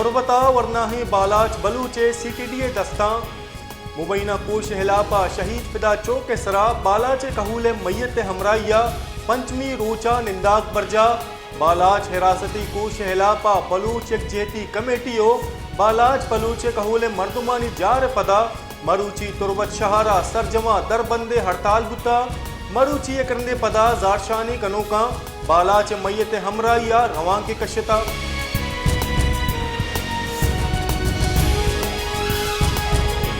تربت ءَ ورناہیں بالاچ بلوچ ءِ سی ٹی ڈی ءِ دستاں۔ مبینہ کوش ءِ ہلاپ ءَ شہید فدا چوک ءِ سرا بالاچ ءِ کہول ءِ میت ءِ ہمراہی ءَ پنچمی روچ ءَ ننداک برجاہ۔ بالاچ حراستی کوش ءِ ہلاپ ءَ بلوچ یکجہتی کمیٹی ءُ بالاچ بلوچ ءِ کہول ءِ مردمانی جار ءِ پدا مروچی تربت شہر ءَ سرجم ءَ دربند ءِ ہڑتال بوتگ۔ مروچی یک رندے پدا زہرشانی کنوکاں بالاچ ءِ میت ءِ ہمراہی ءَ روانکے کشتگ۔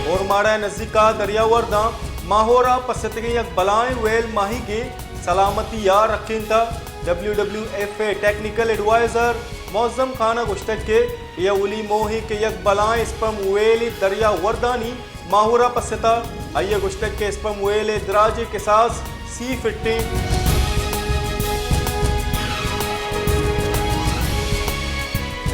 اورماڑہ ءِ نزیک ءَ دریاورداں ماہور ءَ پستگیں یک بلاہیں ویل ماہیگے سلامتی ءَ رکینتگ۔ ڈبلیو ڈبلیو ایف ءِ ٹیکنیکل ایڈوائزر معظم خان ءَ گوشتگ کہ اے اولی موہ اِنت کہ یک بلاہیں اسپم ویلے دریاوردانی ماہور ءَ پستگ۔ آئی ءَ گوشتگ کہ اسپم ویل ءِ دراجیں کساس سی فٹ اِنت۔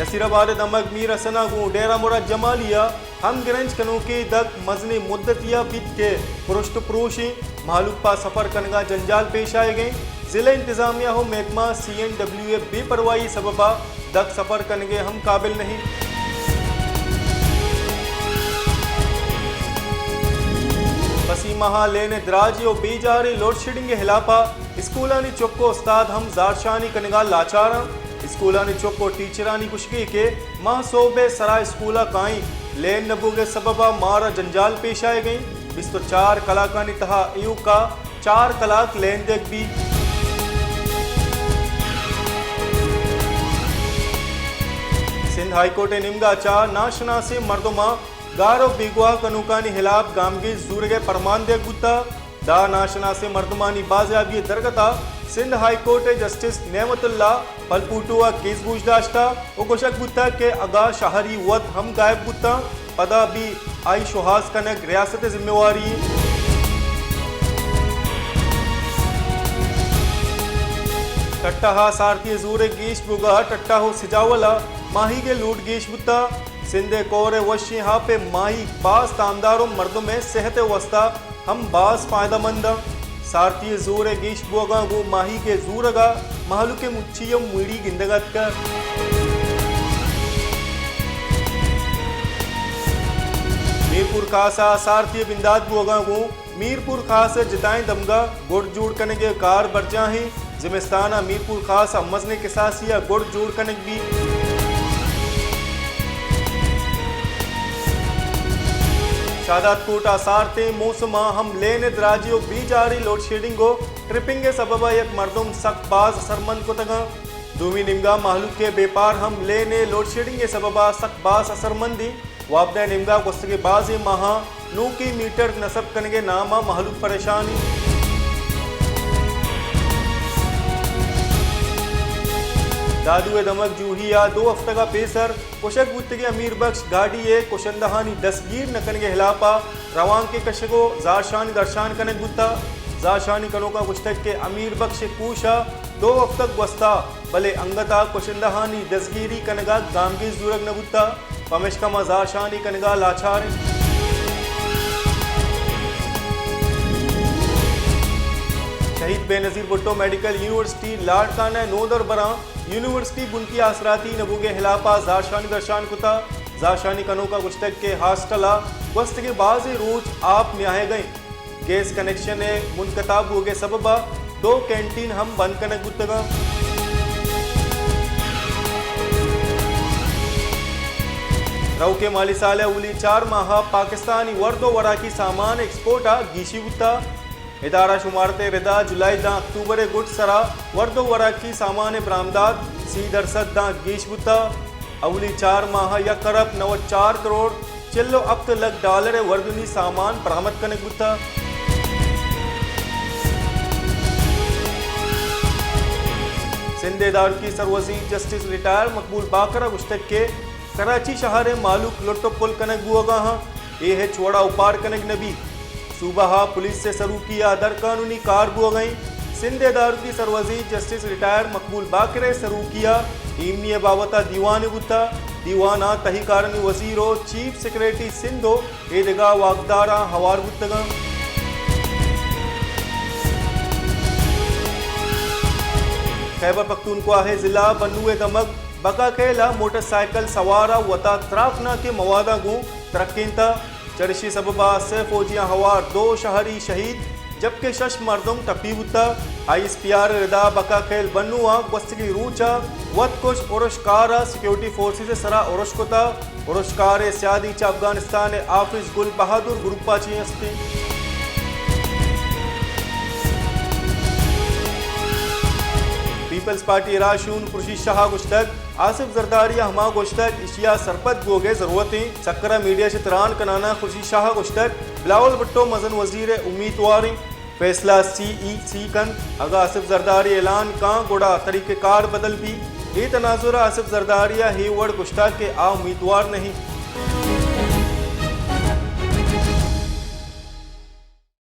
نصیر آباد ءِ دمگ میر حسن ءَ گوں ڈیرہ مراد جمالی ءَ ہمگرنچ کنوکیں دگ مزنیں مدتے ءَ بیت کہ پرشت ءُ پروش اِنت۔ مہلوک پہ سفر کنگ ءَ جنجال پیش آیگ ءَ اِنت۔ ضلع انتظامیہ ءُ محکمہ سی اینڈ ڈبلیو ءِ بے پرواہی ءِ سبب ءَ دگ سفر کنگ ءِ ہم قابل نہ اِنت۔ پسنی ماہ ءَ لین ءِ دراجی ءُ بے جاریں لوڈشیڈنگ ءِ ہلاپ ءَ اسکولانی چک ءُ استاد ہم زہرشانی کنگ ءَ لاچار اَنت۔ اسکولانی چک ءُ ٹیچرانی گوشگ اِنت کہ ما سہب ءِ سرا اسکول ءَ کائیں، لین نہ بوگ ءِ سبب ءَ مارا جنجال پیش آیگ ءَ اِنت۔ بیست ءُ چار کلاکانی تہا ایوک ءَ چار کلاک لین دیگ بیت۔ سندھ ہائی کورٹ ءِ نیمگ ءَ چہ ناشناسیں مردماں گار ءُ بیگواہ کنوکانی ہلاپ گامگیج زورگ ءِ پرمان دیگ بوتگ۔ دہ ناشناسیں مردمانی بازیابی ءِ درگت ءَ سندھ ہائی کورٹ ءِ جسٹس نعمت اللہ پلپوٹو ءَ کیس گوش داشتگ ءُ گوشگ بوتگ کہ اگاں شہری وت ہم گائب بوتاں، پدا بھی آئی شوہاز کنگ ریاست ءِ ذمہ واری اِنت۔ ٹٹہ ءَ سارتی ءِ زور ءِ گیش بوگ ءَ ٹٹہ ءُ سجاول ءَ ماہیگ ءِ لوٹ گیش بوتگ۔ سندھ ءِ کور ءِ وشیں آپ ءِ ماہیگ باز تامدار ءُ مردم ءِ صحت ءِ واستہ ہم باز فائدہ مند اَنت۔ سارتی ءِ زور ءِ گیش بوگ ءَ گوں ماہیگ ءِ زورگ ءَ مہلوک ءِ مچی ءُ میڑی گندگ ءَ اتکگ۔ میرپور خاص ءَ سارتی ءِ بندات بوگ ءَ گوں میرپور خاص ءِ جتائیں دمگ ءَ گڈ جوڑ کنگ ءِ کار برجاہ اِنت۔ زمستان ءَ میرپور خاص ءَ مزنیں کساسی ءَ گڈ جوڑ کنگ بیت۔ شہداد کوٹ ءَ سارتیں موسم ءَ ہم لین ءِ دراجی ءُ بے جاریں لوڈشیڈنگ ءُ ٹرپنگ ءِ سبب ءَ یک مردم سک باز اثرمند کتگ اَنت۔ دومی نیمگ ءَ مہلوک ءِ بیپار ہم لین ءِ لوڈشیڈنگ ءِ سبب ءَ سک باز اثرمند اِنت۔ وابدہ ءِ نیمگ ءَ گوستگیں بازیں ماہاں نوکیں میٹر نصب کنگ ءِ نام ءَ مہلوک پریشان اِنت۔ دادو ءِ دمگ جوہی ءَ دو ہفتگ ءَ پیسر کشگ بوتگیں امیر بخش گاڑی ءِ کشندہانی دستگیر نہ کنگ ءِ ہلاپ ءَ روانکے کشگ ءُ زہرشانی درشان کنگ بوتگ۔ زہرشانی کنوکاں گوشتگ کہ امیر بخش ءِ کوش ءَ دو ہفتگ گوستہ، بلے انگت ءَ کشندہانی دزگیری کنگ ءَ گامگیج زورگ نہ بوتہ، پمیشکا ما زہرشانی کنگ ءَ لاچار ایں۔ شہید بے نظیر بھٹو میڈیکل یونیورسٹی لاڑکانہ ءِ نودربراں یونیورسٹی بنکی آسراتی نہ بوگ ءِ ہلاپ ءَ زہرشانی درشان کتہ۔ زہرشانی کنوکاں گوشتگ کہ ہاسٹل ءَ گوستگیں بازیں روچ آپ نیاہگ ءَ اِنت۔ گیس کنکشن ءِ منقطع بوگ ءِ سبب ءَ دو کینٹین ہم بند کنگ بوتگ اَنت۔ روکیں مالی سال ءِ اولی چار ماہ ءَ پاکستانی ورد ءُ وراکی سامان ایکسپورٹ ءَ گیشی بوتگ۔ ادارہ شمارت ءِ ردا جولائی داں اکتوبر ءِ گڈ سرا ورد ءُ وراکی سامان ءِ برآمدات سی درسد داں گیش بوتگ۔ اولی چار ماہ ءَ یک ارب نود چار کروڑ چل ءُ ہپت لکھ ڈالر ءِ وردنی سامان برآمد کنگ بوتگ۔ سندھ ءِ داروکی سروزیر جسٹس ریٹائر مقبول باقر ءَ گوشتگ کہ کراچی شہر ءِ مہلوک لٹ ءُ پل کنگ بوگ ءَ اَنت، اے ہچ وڑ ءَ اوپار کنگ نہ بیت۔ صوبہ ءَ پولیس ءِ سروکی ءَ درقانونی کار بوگ ءَ اِنت۔ سندھ ءِ داروکی سروزیر جسٹس ریٹائر مقبول باقر ءِ سروکی ءَ ایمنی ءِ بابت ءَ دیوانے بوتگ۔ دیوان ءَ تہی کارانی وزیر ءُ چیف سیکرٹری سندھ ءُ اے دگہ واکداراں ہوار بوتگ اَنت۔ خیبر پختونخوا ءِ ضلع بنو ءِ دمگ بکا خیل ء موٹر سائیکل سوار ء وتا تراکناکیں مواداں گوں ترکینتہ۔ چریشی سبب ء سہ فوجیاں ہوار دو شہری شہید، جبکہ شش مردم ٹپی بوتہ۔ آئی ایس پی آر ء ردا بکا خیل بنو ء گوستگیں روچ ء وت کش ارشکار ء سیکورٹی فورسز ء سرا ارش کتہ۔ ارشکار ء سیادی چہ افغانستان ء حافظ گل بہادر گروپ ء چہ است انت۔ پیپلز پارٹی ء راہشون خورشید شاہ ء گوشتگ، آصف زرداری ء ہما گوشتگ، ایشی ء سرپد بوگ ء ضرورت انت۔ سکر ء میڈیا چہ تران کنان ء خورشید شاہ ء گوشتگ، بلاول بھٹو مزن وزیر ء امیتوار انت۔ فیصلہ سی ای سی کنت۔ اگاں آصف زرداری اعلان کاں گڑا طریقہ کار بدل بی۔ اے تناظر ء آصف زرداری ء اے وڑ گوشتگ کہ آ امیتوار نہ انت۔